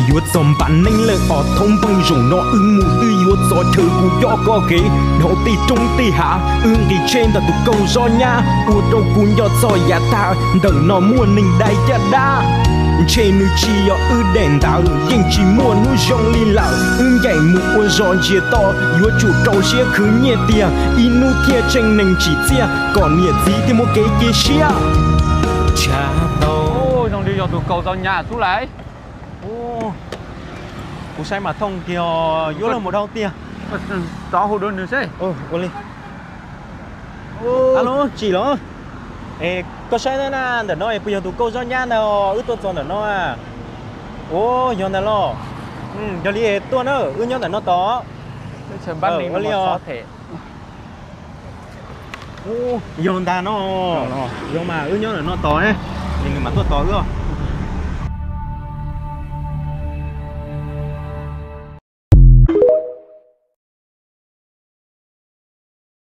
Yuav txog npav neeb lawm os thoob nplooj, zaum no wb mus twb yuav txog chaw kuv coj koj kev. Dhau tej roob tej hav wb nqis tsheb ntawm tus kauj zob nyab, ua rau kuv nco txog yav tag. Ntawm no muaj neeg dai caj dab, ntshe nws tsis yog wb daim ntawv. Yeej tsis muaj hnub zoo li lawm, wb ncaim mus ua zog ntsiag to. Yuav tsum rau siab khwv nyiaj tiag, ib hnub thiaj tseem neeg tsim txiaj, kom niam txiv thiaj muaj kev cia siab. Zoo li yog tus kauj zob nyab xwb lauj. Kuv saib mas thooj tiag, yuav luag mus dhau tiag. Rov hu dua nws seb. Ua li. Alo, tsim los? Es koj saib na, ntawm no es puas yog tus kauj zob nyab ntag, wb tuaj txog ntawm no a? Ua, yog ntag los. Yog li tuaj na, wb nyob ntawm no tos. Ua li os. Yog ntag no. Yog mas wb nyob ntawm no tos, es nws mam tuaj tos wb.